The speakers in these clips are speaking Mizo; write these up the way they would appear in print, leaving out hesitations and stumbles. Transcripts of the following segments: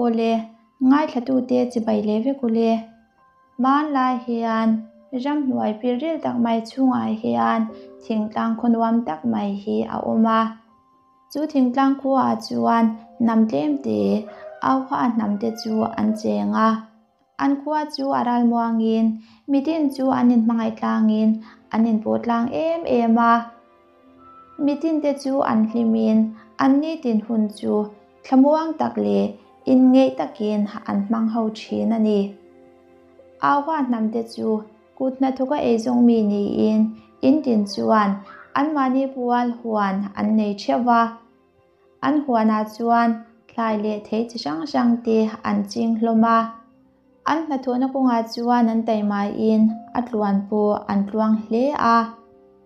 Awle, ngaithlatute chibai leh vek ule. Hmanlai hian ramhnuai pilril tak mai chhungah hian thingtlang khaw nuam tak mai hi a awm a. Chu thingtlang khuaah chuan hnam tlemte, Auha hnamte chu an cheng a. An khua chu a ral muangin mitin chu an inhmangaih tlangin an inpawh tlang em em a. Mitinte chu an hlimin an nitin hun chu thlamuang tak leh inngeih takin an hmang ho thin a ni. Auha hnamte chu kut hnathawka eizawng mi niin intin chuan anmahni pual huan an nei theuh va. An huanah chuan thlai leh thei chi hrang hrang te an ching hlawm a. An hnathawhna kawngah chuan an taimaiin a tluan pawh an tluang hle a.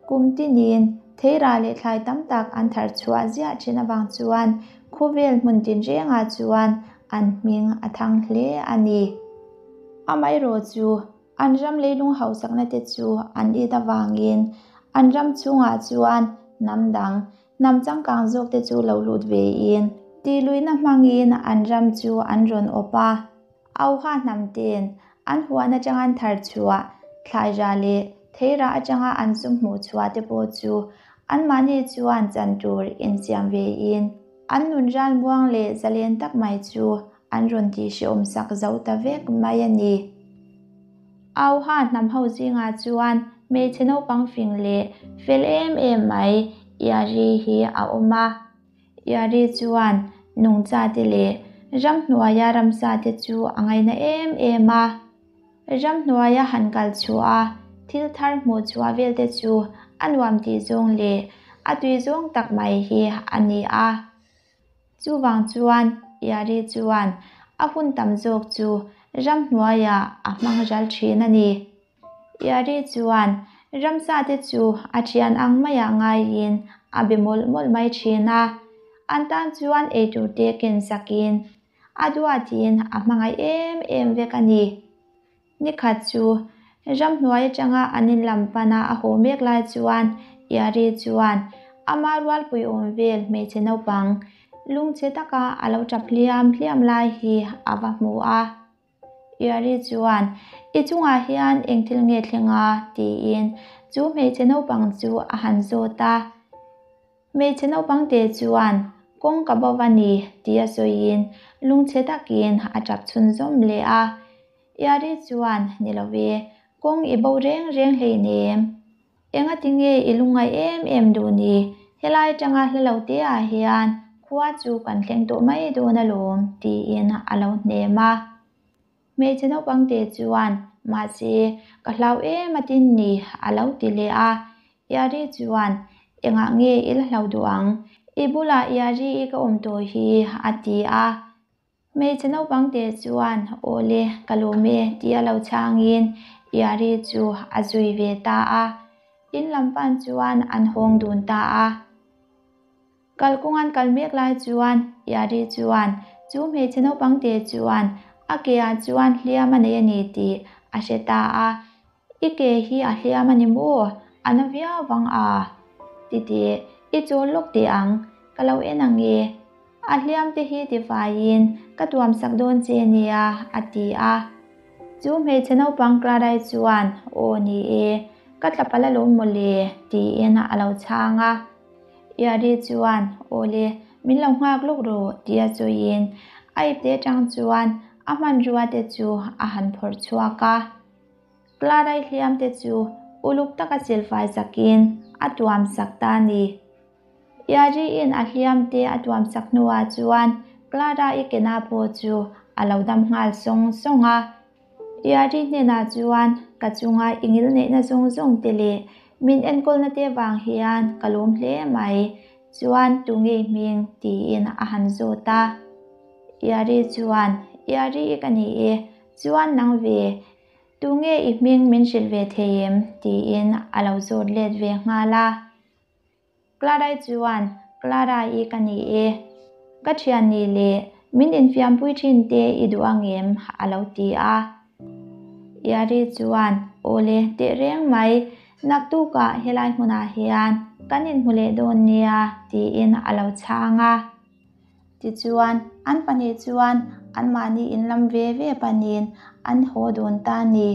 Kum tinin theirah leh thlai tam tak an thar chhuah ziah thin avang chuan khawvel hmun tinrengah chuan an hming a thang hle a ni. Amaherawh chu an ram leilung hausakna te chu an it avangin an ram chhungah chuan hnam dang Hnam changkang zawk te chu lo lut ve in tihluihna hmangin an ram chu an rawn awp a. Auha hnam ten an huan atanga an thar chhuah thlairah leh theirah atanga an sum hmuh chhuah te pawh chu anmahni chuan chan tur insiam ve in an nun ral muang leh zalen tak mai chu an rawn tihhrehawm sak zo ta vek mai a ni. Auha hnam ho zingah chuan hmeichhe naupang fing leh fel em em mai Iari hi a awm a. Iari chuan nungchate leh ramhnuaia ramsate chu a ngaina em em a. Ramhnuaia han kal chhuah a, thil thar hmuh chhuah velte chu a nuam tih zawng leh a tui zawng tak mai hi a ni a. Chuvang chuan Yari chuan a hun tam zawk chu ramhnuaiah a hmang ral thin a ni. Yari chuan ramsate chu a thian ang maiah ngaiin a be mawlh mawlh mai thin a. An tan chuan eitur te ken sakin a duatin a hmangaih em em vek a ni. Nikhat chu ramhnuai atanga an in lam pana a haw mek lai chuan Yari chuan ama rualpui awm vel hmeichhe naupang lungchhe taka a lo tap hliam hliam lai hi a va hmu a. Yari chuan, I chungah hian eng thil nge thleng a? tiin chu hmeichhe naupang chu a han zawt a. Hmeichhe naupang te chuan kawng ka bo va ni tia sawiin lungchhe takin a tap chhunzawm leh a. Iari chuan, Ni lo ve, kawng i bo reng reng hleinem. Engati nge i lungngaih em em duh ni? Helai atanga hla lo te ah hian khua chu kan thleng tawh mai dawn alawm, tiin a lo hnem a. Hmeichhe naupang te chuan, Mahse, ka hlau em atin ni, a lo ti leh a. Iari chuan, Engah nge i la hlau duh ang? I bulah Iari i ka awm tawh hi, a ti a. Hmeichhe naupang te chuan, Awle, ka lawm e, tia lo chhangin Iari chu a zui ve ta a. In lam pan chuan an hawng dun ta a. Kalkawng an kal mek lai chuan Iari chuan chu hmeichhe naupang te chuan a ke ah chuan hliam a nei a ni tih a hre ta a. I ke hi a hliam a ni maw? A na viau vang a. Titeh, i chawl lawk teh ang, ka lo en ang e. A hliam te hi tivaiin ka tuam sak dawn che nia, a ti a. Chu hmeichhe naupang Clarai chuan, Aw ni e, ka tla palh alawm mawle, tiin a lo chhang a. Iari chuan, Aw le, min lo nghak lawk rawh, tia sawiin a ipte atang chuan a hmanrua te chu a han phawrh chhuak a. Clarai hliam te chu uluk taka silfai sakin a tuam sak ta a ni. Iari-in a hliam te a tuam sak hnuah chuan Clara-i kena pawh chu a lo dam nghal sawng sawng a. Iari hnenah chuan ka chunga i ngil neihna zawng zawng te leh min enkawlna te vang hian ka lawm hle mai, chuan tu ngei hming tiin a han zawt a. Iari chuan, Iari-i ka ni e, chuan nang ve, tu nge i hming min hrilh ve thei em? tiin a lo zawt let ve nghal a. Clara-i chuan, Clara-i ka ni e. Ka thian ni le, min infiampui thin te i duh ang em? a lo ti a. Iari chuan, Aw le, teh reng mai, naktukah helai hmunah hian kan inhmu leh dawn nia, tiin a lo chhang a. Tichuan, an pahnih chuan anmahni inlam ve ve panin an haw dun ta a ni.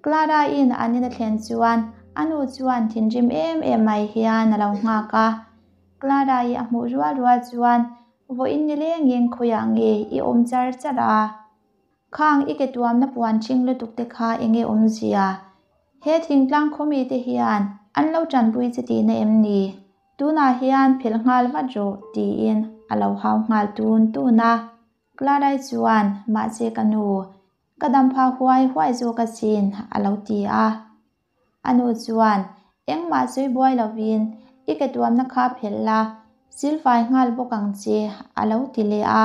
Clara-in an in a thlen chuan a nu chuan thinrim em em mai hian a lo nghak a. Clara-i a hmuh rual rual chuan, Vawiin nilengin khawiah nge i awm char char a? Khang i ke tuamna puan ṭhing lutuk te kha enge awmzia? He thingtlang khaw mite hian an lo ṭanpui che tihna em ni? Tunah hian phelh nghal vat rawh tiin a lo hau nghal tun tun a. Clara-i chuan, Mahse ka nu, ka dam phah huai huai zawk asin a lo ti a. A nu chuan, Engmah sawi buai lovin i ke tuamna kha phelh la, silfai nghal bawk ang che a lo ti leh a.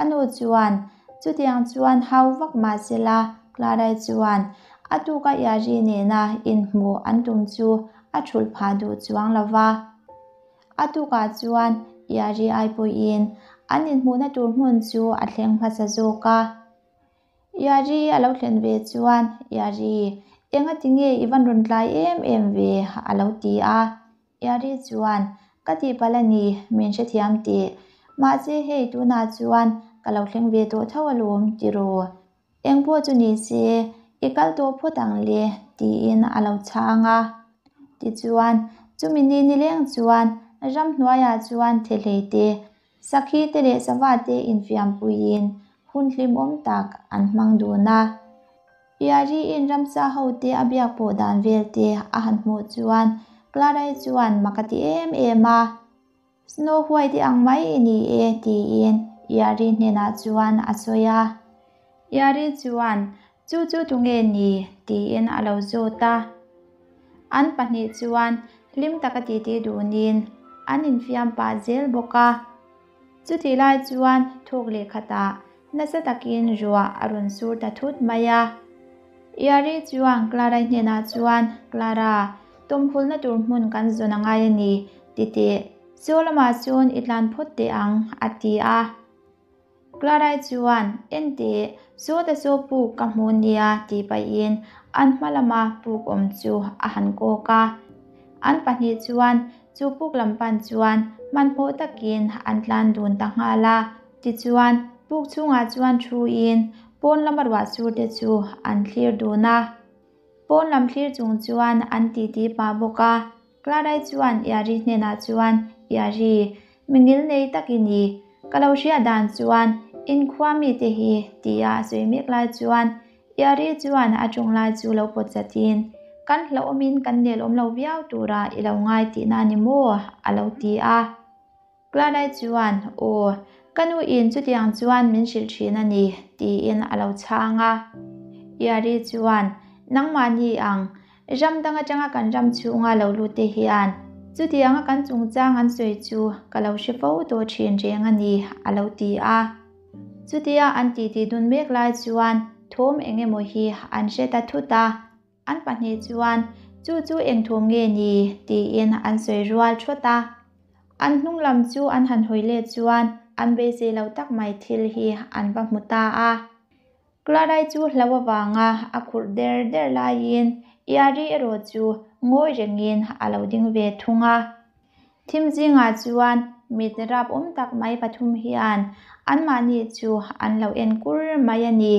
A nu chuan, Chutiang chuan hau vak mah se la, Clara-i chuan a tuka Iari nena inhmuh an tum chu a thulh phah duh chuang lo va. A tukah chuan Iari ai pawhin an inhmuhna tur hmun chu a thleng hmasa zawk a. Iari a lo thlen ve chuan, Iari, engati nge i van rawn tlai em em ve? a lo ti a. Iari chuan, Ka tihpalh a ni, min hrethiam teh. Mahse hei tunah chuan ka lo thleng ve tawh tho alawm tiraw? Engpawh chu ni se, i kal tawh phawt ang le, tiin a lo chhang a. Tichuan, chumi ni nileng chuan ramhnuaiah chuan thehlei te, sakhi te leh sava te infiampuiin hun hlimawm tak an hmang dun a. Piari-in ramsa hote a biak pawh dan vel te a han hmuh chuan Clara-i chuan mak a ti em em a. Snow White-i ang mai i ni e tiin Piari hnenah chuan a sawi a. Piari chuan, Chu chu tunge ni? tiin a lo zawt a. An pahnih chuan hlim taka titi dunin an infiam pah zel bawk a. Chutih lai chuan thawk leh khatah nasa takin ruah a rawn sur ta thut mai a. Iari chuan Clara-i hnenah chuan, Clara, tawmhulna tur hmun kan zawn a ngai a ni, ti teh. Chaw lamah chuan i tlan phawt teh ang, a ti a. Clara-i chuan, En teh, sawta saw puk ka hmu nia, tih pahin an hma lama puk awm chu a han kawk a. An pahnih chuan chu puk lam pan chuan hmanhmawh takin an tlan dun ta nghal a. Tichuan, puk chhungah chuan thuin pawn lama ruah sur te chu an thlir dun a. Pawn lam thlir chung chuan an titi pah bawk a. Clara-i chuan Iari hnenah chuan, Iari, mi ngil nei tak i ni. Ka lo hriat dan chuan inkhua mite hi tia a sawi mek lai chuan Iari chuan a ṭawng lai chu lo pawt zatin, Kan hlauhawmin kan nel awm lo viau tura i lo ngai tihna a ni maw? a lo ti a. Clara-i chuan, Aw, ka nu in chutiang chuan min hrilh thin a ni, tiin a lo chhang a. Iari chuan, Nangmahni ang, ram dang atanga kan ram chhunga lo lut te hian chutianga kan chungchang an sawi chu ka lo hre fo tawh thin reng a ni, a lo ti a. Chutia an titi dun mek lai chuan thawm eng emaw hi an hre ta thut a. An pahnih chuan, Chu chu eng thawm nge ni? tiin an sawi rual thawt a. An hnung lam chu an han hawi let chuan an beisei lo tak mai thil hi an va hmu ta a. Clara-i chu hlo avanga a khurh der der laiin Iari erawh chu ngawi rengin a lo ding ve thung a. Thim zingah chuan mit rap awm tak mai pathum hian anmahni chu an lo en kur mai a ni.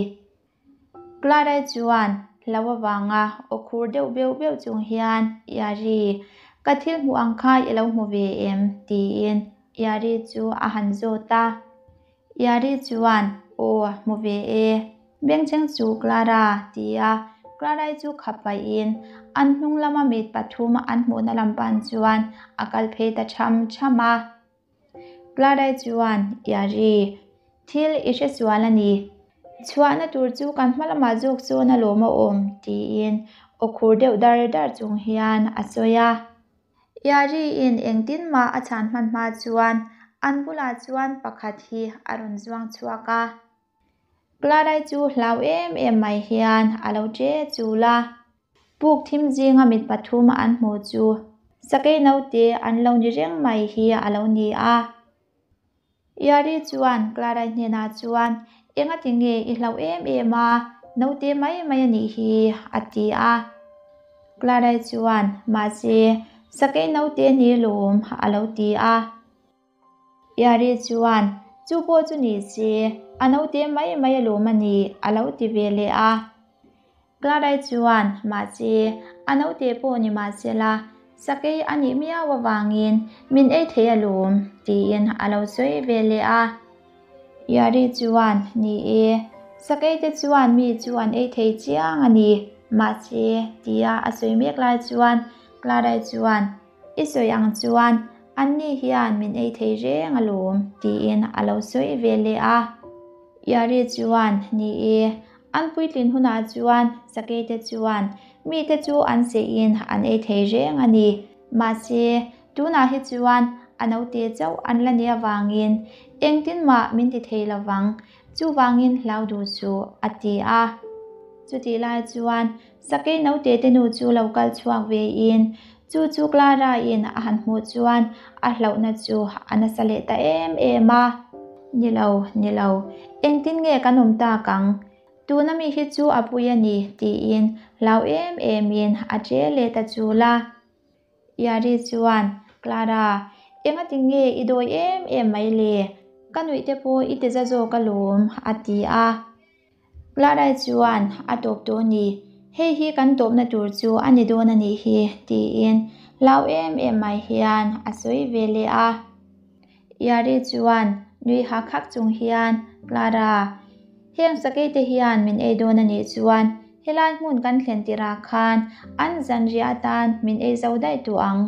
Clara-i chuan hlo avanga aw khur deuh beuh beuh chung hian, Iari, ka thil hmuh ang kha i lo hmu ve em? tiin Iari chu a han zawt a. Iari chuan, Aw, hmu ve e. Bengchheng chu Clara, ti a Clara-i chu khap pahin an hnung lama mit pathum an hmuhna lam pan chuan a kal phei ta tham tham a. Clara-i chuan, Iari, thil i hre sual a ni. Chhuahna tur chu kan hma lamah zawk sawn a lawm a awm, tiin aw khur deuh dar dar chung hian a sawi a. Iari-in engtin mah a chhan hman hma chuan an bulah chuan pakhat hi a rawn zuang chhuak a. Clara-i chu hlau em em mai hian a lo che chul a. Puk thim zinga mit pathum an hmuh chu sakei naute an lo ni reng mai hi a lo ni a. Iari chuan Clara-i hnenah chuan, Engati nge i hlauh em em a, naute mai mai a nih hi, a ti a. Clara-i chuan, Mahse, sakei naute ni lawm, a lo ti a. Yari chuan, Chu pawh chu ni se, a naute mai mai alawm a ni, a lo ti ve leh a. Clara-i chuan, Mahse, a naute pawh ni mah sela, sakei a nih miau avangin min ei thei alawm, tiin a lo sawi ve leh a. Yari chuan, Ni e, sakei te chuan mi chu an ei thei chiang a ni, mahse, tia a sawi mek lai chuan Clara-i chuan, I sawi ang chuan anni hian min ei thei reng alawm, tiin a lo sawi ve leh a. Yari chuan, Ni e, An puitlin hunah chuan sakeite chuan mite chu an seihin an ei thei reng a ni. Mahse, tunah hi chuan a naute chauh an la nih avangin engtin mah min ti thei lo vang, chuvangin hlau duh suh, a ti a. Chutih lai chuan sakei naute te nu chu lo kal chhuak vein chu chu Clara-in a han hmuh chuan a hlauhna chu a nasa leh ta em em a. Ni lo, ni lo, engtin nge kan awm tak ang? Tuna mi hi chu a pui a ni, tiin hlau em emin a che leh ta chul a. Yari chuan, Clara, engati nge i dawi em em mai le? Ka nuih te pawh i ti za zawk alawm, a ti a. Clara chuan, A tawp tawh ni, hei hi kan tawpna tur chu a ni dawn a nih hi, tiin hlau em em mai hian a sawi ve leh a. Yari chuan nui hak hak chung hian, Clara, heng sakei te hian min ei dawn a nih chuan helai hmun kan thlen tirah khan an zanriah atan min ei zo daih tawh ang.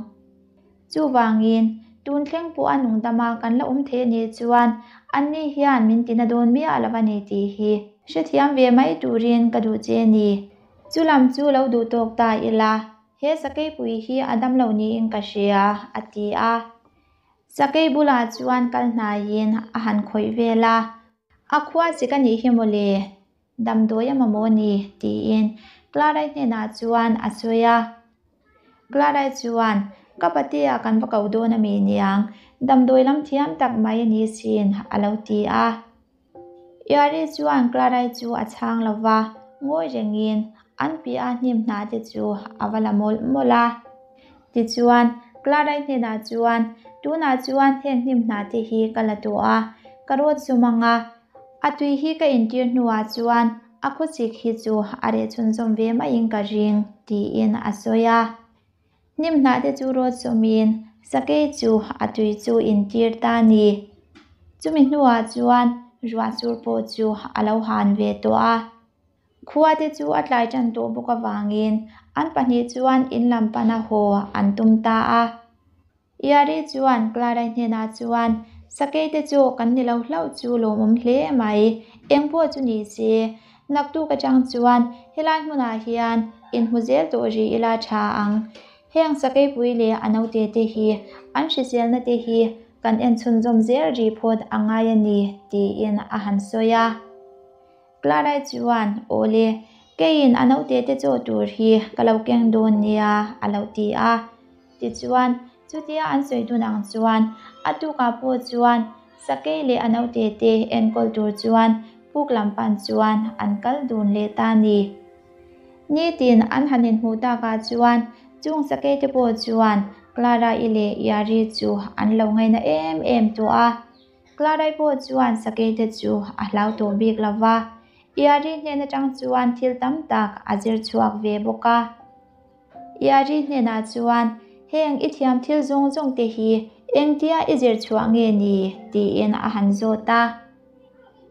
Chuvangin, tun thleng pawh a nung dama kan la awm thei a nih chuan anni hian min tina dawn miah lo a ni tih hi hrethiam ve mai turin ka duh che a ni. Chu lam chu lo duh tawk ta ila, he sakeipui hi a dam lo niin ka hria, a ti a. Sakei bulah chuan kal hnaiin a han khawih vel a, A khua chik a nih hi mawle, damdawi a mamawh ni, tiin Clara-i hnenah chuan a sawi a. Clara-i chuan, Ka patea kan va ko dawn a mi niang, damdawi lam thiam tak mai a ni sin, a lo ti a. Yari chuan Clara-i chu a chhang lo va, ngawi rengin an piah a hnim hna te chu a va la mawlh mawlh a. Tichuan, Clara-i hnenah chuan, Tunah chuan heng hnim hna te hi ka la tawh a, ka rawt zum ang a, a tui hi ka intir hnuah chuan a khawchik hi chu a reh chhunzawm ve maiin ka ring, tiin a sawi a. Hnim hnah te chu rawt sawmin sakei chu a tui chu intir ta a ni. Chumi hnuah chuan ruah sur pawh chu a lo han ve tawh a. Khua te chu a tlai tan tawh bawk avangin an pahnih chuan in lam pana haw an tum ta a. Yari chuan Clara-i hnenah chuan, Sakei te chu kan ni lo hlauh chu lawmawm hle mai, eng pawh chu ni se, naktuk atang chuan helai hmunah hian inhmu zel tawh rih ila tha ang. Heng sakeipui leh a naute te hi an hriselna te hi kan en chhunzawm zel rih phawt a ngai a ni, tiin a han sawi a. Clara-i chuan, Awle, keiin a naute te chaw tur hi ka lo keng dawn nia, a lo ti a. Tichuan, chutia an sawi dun ang chuan a tukah pawh chuan Sakei leh a naute te enkawl tur chuan puk lam pan chuan an kal dun leh ta a ni. Nitin an han inhmuh takah chuan chung Sakei te pawh chuan Clara-i leh Yari chu an lo ngaina em em tawh a. Clara-i pawh chuan sakei te chu a hlau tawh bik lo va, Iari hnen atang chuan thil tam tak a zir chhuak ve bawk a. Iari hnenah chuan, Heng i thiam thil zawng zawng te hi engtia i zir chhuah nge ni? tiin a han zawt a.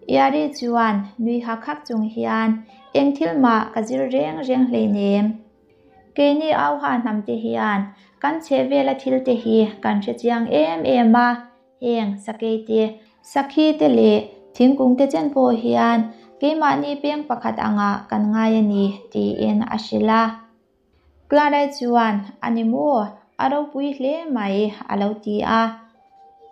Iari chuan nui hak hak chung hian, Eng thil mah ka zir reng reng hleinem. Keini auha hnam te hian kan chhehvela thil te hi kan hrechiang em em a, Heng sakei te, sakhi te leh thingkung te chen pawh hian keimahni peng pakhat angah kan ngai a ni, tiin a hrilh a. Clara-i chuan, A ni maw? A ropui hle mai, a lo ti a.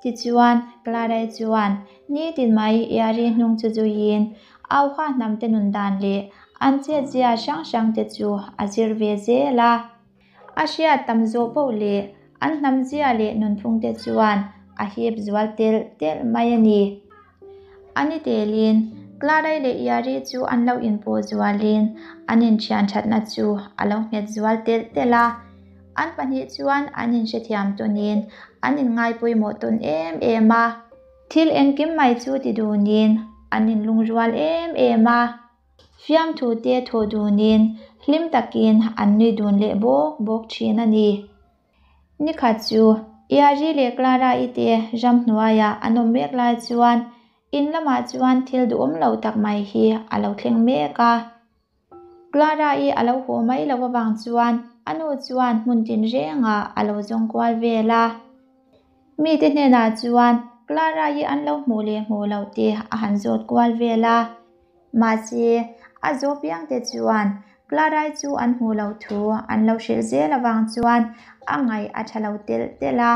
Tichuan, Clara-i chuan nitin mai Iari hnung chu zuiin Auha hnamte nun dan leh an chetzia hrang hrangte chu a zir ve zel a. A hriat tam zawh poh leh an hnamzia leh nunphungte chuan a hip zual telh telh mai a ni. A ni telin, Clara-i leh Iari chu an lo inpawh zualin an inthian thatna chu a lo nghet zual telh telh a. An pahnih chuan an inhrethiam tawnin an inngai pawimawh tawn em em a. Thil engkim mai chu ti dunin an inlungrual em em a. Fiamthu te thawh dunin hlim takin an nui dun leh bawk bawk thin a ni. Nikhat chu Iari leh Clara-i te ramhnuaiah an awm mek lai chuan in lamah chuan thil duhawm lo tak mai hi a lo thleng mek a. Clara-i a lo haw mai loh avang chuan a nu chuan hmun tinrengah a lo zawng kual vel a. Mite hnenah chuan Clara-i an lo hmuh leh hmuh loh te a han zawt kual vel a. Mahse, a zawh piangte chuan Clara-i chu an hmuh loh thu an lo hrilh zel avang chuan a ngaih a tha lo telh telh a.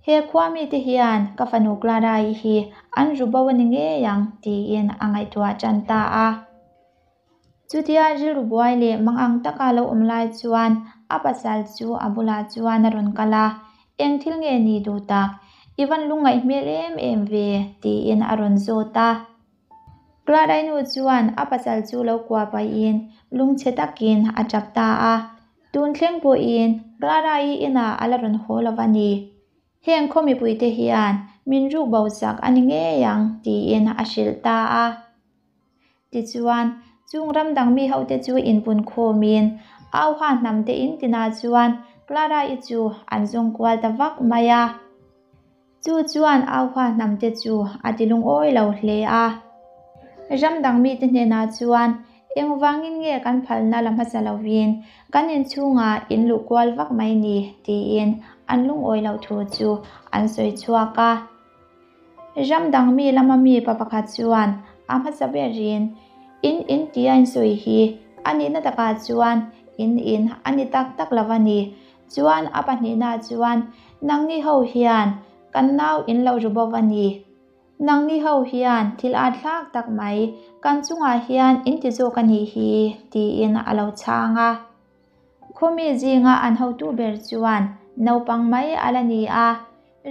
He khua mite hian ka fanu Clara-i hi an ru bo a ni ngei ang tiin a ngaihtuah tan ta a. Chutia rilru buai leh mangang taka lo awm lai chuan a pasal chu a bulah chuan a rawn kal a, Eng thil nge ni duh tak? I van lungngaih hmel em em ve? tiin a rawn zawt a. Clara-i nu chuan a pasal chu lo kuah pahin lungchhe takin a tap ta a. Tun thleng pawhin Clara-i inah a la rawn haw lo va ni. Heng khaw mipuite hian min ruk bo chak a ni ngei ang tiin a hrilh ta a. Tichuan, chung ram dang mi hote chu inpun khawmin Auha hnamte in tinah chuan Clara-i chu an zawng kual ta vak mai a. Chu chuan Auha hnamte chu a ti lungawi lo hle a. Ram dang mite hnenah chuan engvangin nge kan phalna la hmasa lovin kan inchhungah in luh kual vak mai ni tiin an lungawi loh thu chu an sawi chhuak a. Ram dang mi lama mi pa pakhat chuan a hmasa berin in in tia insawi hi a nihna takah chuan in in a ni tak tak lo a ni. Chuan a pahnihna chuan nangni ho hian kan nau in lo ru bo a ni. Nangni ho hian thil at hlak tak mai kan chungah hian in ti zawk a nih hi tiin a lo chhang a. Khawmi zinga an hotu ber chuan naupang mai a la ni a,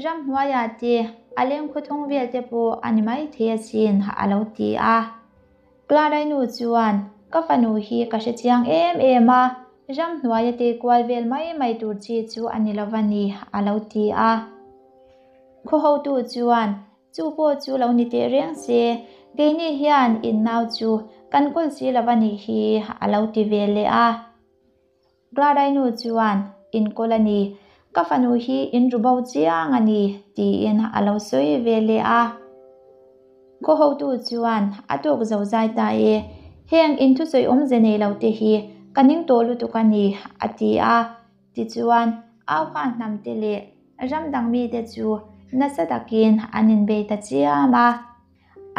ramhnuaiah te a leng khawthawng vel te pawh a ni maithei asin a lo ti a. Clara-i nu chuan, Ka fanu hi ka hre chiang em em a, ramhnuaia tei kual vel mai mai tur chi chu a ni lo va ni, a lo ti a. Khaw hotu chuan, Chu pawh chu lo ni teh reng se, keini hian in nau chu kan kawl si lo va nih hi, a lo ti ve leh a. Clara-i nu chuan, In kawl a ni, ka fanu hi in ru bo chiang a ni, tiin a lo sawi ve leh a. Khaw hotu chuan a tawk zo zai ta e, heng in thusawi awmze nei lo te hi ka ning tawh lutuk a ni, a ti a. Tichuan, Auha hnamte leh ram dang mite chu nasa takin an inbei ta chiam a.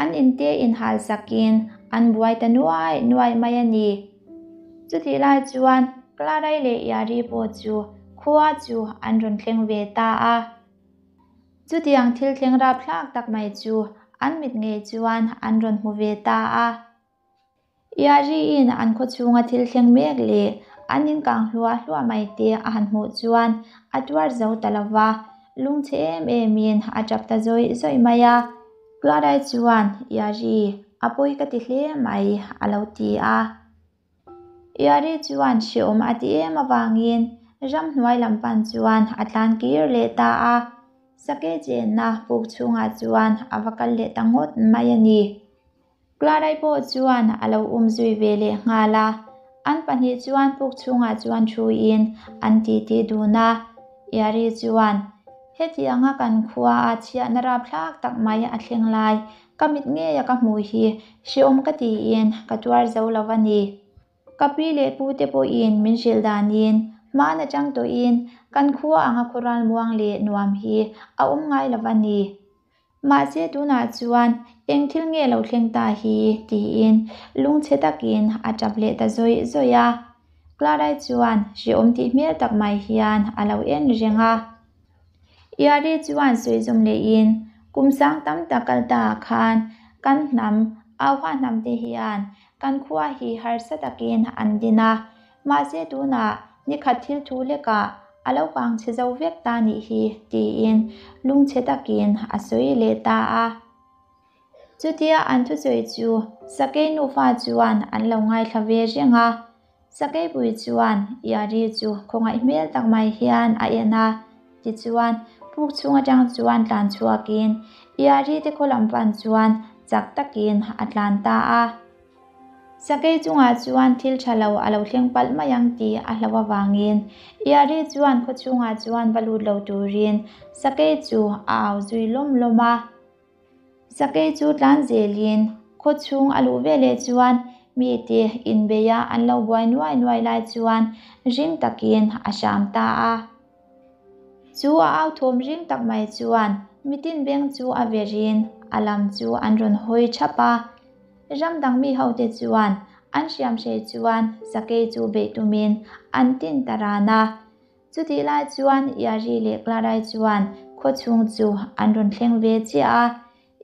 An inte inhal sakin an buai ta nuai nuai mai a ni. Chutih lai chuan Clara-i leh Yari pawh chu khua chu an rawn thleng ve ta a. Chutiang thil thleng rapthlak tak mai chu an mit ngei chuan an rawn hmu ve ta a. Yari-in an khaw chhunga thil thleng mek leh an inkang hluah hluah mai te a han hmuh chuan a tuar zo ta lo va, lungchhe em emin a tap ta zawih zawih mai a. Clara-i chuan, Yari, a pawi ka ti hle mai, a lo ti a. Yari chuan hreawm a ti em avangin ramhnuai lam pan chuan a tlan kir leh ta a. Sakei chenna puk chhungah chuan a va kal leh ta ngawt mai a ni. Clara-i pawh chuan a lo um zui ve leh nghal a. An pahnih chuan puk chhungah chuan thuin an titi dun a. Yari chuan, Hetianga kan khua a chhiahna rapthlak tak mai a thleng lai, ka mit ngeia ka hmuh hi hreawm ka tiin ka tuar zo lo a ni. Ka pi leh pu te pawhin min hrilh danin hman atang tawhin kan khua anga khawral muang leh nuam hi a awm ngai lo a ni. Mahse tunah chuan eng thil nge lo thleng ta hi tiin lungchhe takin a tap leh ta zawih zawih a. Clara-i chuan hreawm tih hmel tak mai hian a lo en reng a. Yari chuan sawi zawm lehin kum sang tam tak kal ta ah khan kan hnam, Auha hnam te hian kan khua hi harsa takin an din a. Mahse tunah nikhat thil thu lekah a lo kang chhe zo vek ta nih hi tiin lungchhe takin a sawi leh ta a. Chutia an thusawi chu Sakei nufa chuan an lo ngaithla ve reng a. Sakeipui chuan Yari chu khawngaih hmel tak mai hian a en a, tichuan Puk chhung atang chuan tlan chhuakin Iari te khaw lam pan chuan chak takin a tlan ta a. Sakei chungah chuan thil tha lo a lo thleng palh mai ang tih a hlauh avangin Iari chuan khaw chhungah chuan va lut lo turin Sakei chu a au zui lawm lawm a. Sakei chu tlan zelin khaw chhung a luh veleh chuan mite inbeia an lo buai nuai nuai lai chuan ring takin a hram ta a. Chu a au thawm ring tak mai chuan mitin beng chu a verin a lam chu an rawn hawi thap a. Ram dang mi hote chuan an hriamhrei chuan sakei chu beih tumin an tin ta ran a. Chutih lai chuan Iari leh Klarai chuan khaw chhung chu an rawn thleng ve chiah a.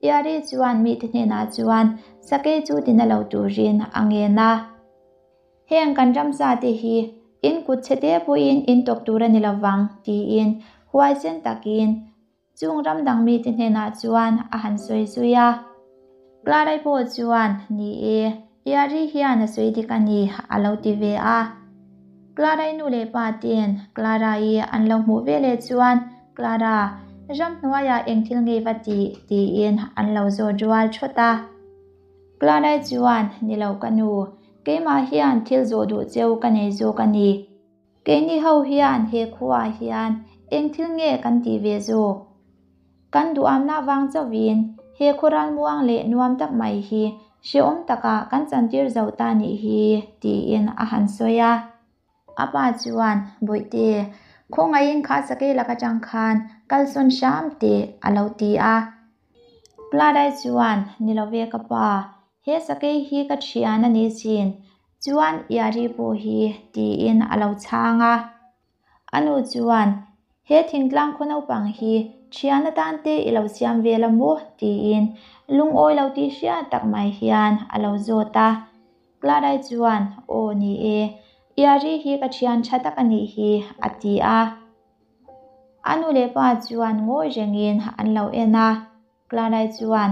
Iari chuan mite hnenah chuan sakei chu tina lo turin a ngen a. Heng kan ramsa te hi in kut chhe te pawhin in tawk tur a ni lovang tiin huaisen takin chung ram dang mite hnenah chuan a han sawi zui a. Klarai pawh chuan, Ni e, Iari hian a sawi dik a ni a lo ti ve a. Klarai nu leh pa ten Clara-i an lo hmuh veleh chuan, Clara, ramhnuaiah eng thil ngei va tih? tiin an lo zawt rual thawt a. Clara chuan, Ni lo ka nu, keimah hian thil zawh duh cheu ka nei zawk a ni. Keini ho hian he khuaah hian eng thil nge kan tih ve zawk? Kan duhamna vang chauhin he khaw ralmuang leh nuam tak mai hi hrehawm takah kan chantir zo ta nih hi, tiin a han sawi a. A pa chuan, Bawihte, khawngaihin kha sakei lak atang khan kalsawn hram teh, a lo ti a. Clara chuan, Ni lo ve ka pa, he sakei hi ka thian a ni sin, chuan Iari pawh hi, tiin a lo chhang a. A nu chuan, He thingtlang khaw naupang hi thian atan te i lo siam ve la maw? tiin lungawi lo tih hriat tak mai hian a lo zawt a. Clara chuan, Aw ni e, Iari hi ka thian tha tak a nih hi, a ti a. A nu leh pa chuan ngawi rengin an lo en a, Clara chuan,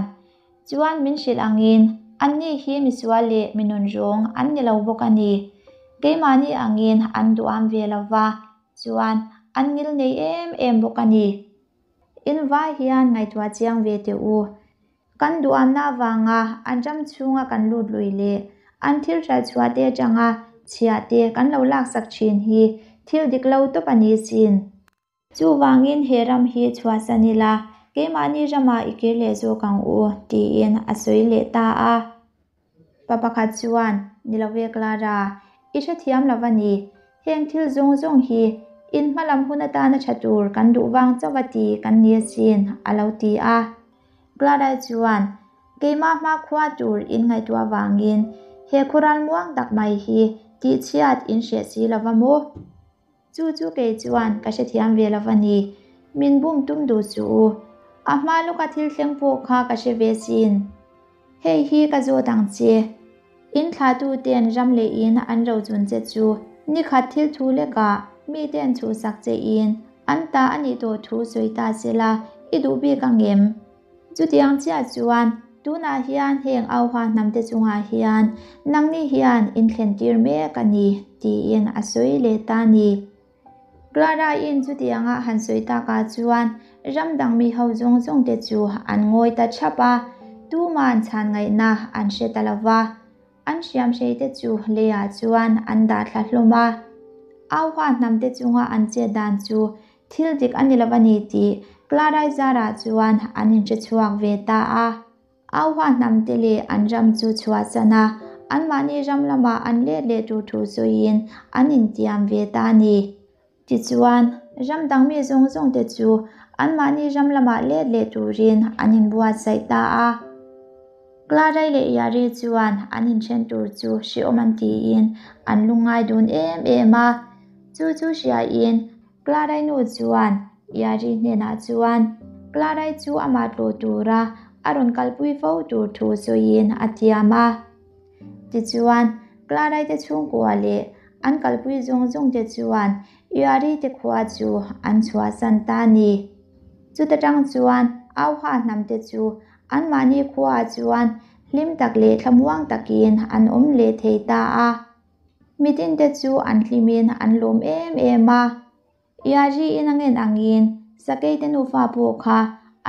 Chuan min hrilh angin anni hi misual leh mi nunrawng an ni lo bawk a ni. Keimahni angin an duham ve lo va, chuan an ngil nei em em bawk a ni. In vai hian ngaihtuah chiang ve teh u. Kan duhamna avanga an ram chhunga kan lut lui leh an thil hralhchhuah te atanga chhiah te kan lo laksak thin hi thil dik lo tawp a ni sin. Chuvangin he ram hi chhuahsan ila, keimahni ramah i kir leh zawk ang u, tiin a sawi leh ta a. Pa pakhat chuan, Ni lo ve Clara, i hrethiam lo va ni. Heng thil zawng zawng hi in hmalam hun atana tha tur kan duh vang chauh a ti kan ni asin, a lo ti a. Clara chuan, Keimah hmakhua tur in ngaihtuah vangin he khural muang tak mai hi tihchhiat in hreh si lo va maw? Chu chu kei chuan ka hrethiam ve lo va ni. Min bum tum duh suh u. A hma lawka thil thleng pawh kha ka hre ve sin. Hei hi ka zawt ang che. In thlahtu ten ram leh in an rochun che chu nikhat thil thu lekah mi ten chhuhsak che in an ta a nih tawh thu sawi ta se la i duh bik ang em? Chutiang chiah chuan tunah hian heng auha hnamte chungah hian nangni hian in thlentir mek a ni tiin a sawi leh ta a ni. Clara-in chutianga han sawi takah chuan ram dang mi ho zawng zawngte chu an ngawi ta thap a, tuman chhan ngaihna an hre ta lo va. An hriamhreite chu leiah chuan an dah thla hlawm a. Auha hnamte chunga an chet dan chu thil dik a ni lo a ni tih Clara-i zarah chuan an inhre chhuak ve ta a. Auha hnamte leh an ram chu chhuahsan a, anmahni ram lamah an let leh tur thu sawiin an intiam ve ta a ni. Tichuan, ram dang mi zawng zawngte chu anmahni ram lamah let leh turin an inbuatsaih ta a. Clarai leh Yari chuan an inthen tur chu hrehawm an tiin an lungngai dun em em a. Chu chu hriain Clarai nu chuan Yari hnenah chuan Clarai chu amah tlawh tura a rawn kalpui fo tur thu sawiin a tiam a. Tichuan, Clarai te chhungkua leh an kalpui zawng zawng te chuan Yari te khua chu an chhuahsan ta a ni. Chuta tang chuan Auha hnam te chu anmahni khuaah chuan hlim tak leh thlamuang takin an awm leh thei ta a. Mitin te chu an hlimin an lawm em em a. Iari in a ngen angin Sakei te nufa pawh kha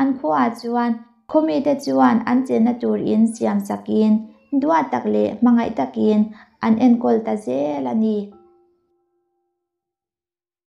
an khuaah chuan khaw mite chuan an chenna tur in siam sakin duat tak leh hmangaih takin an enkawl ta zel a ni.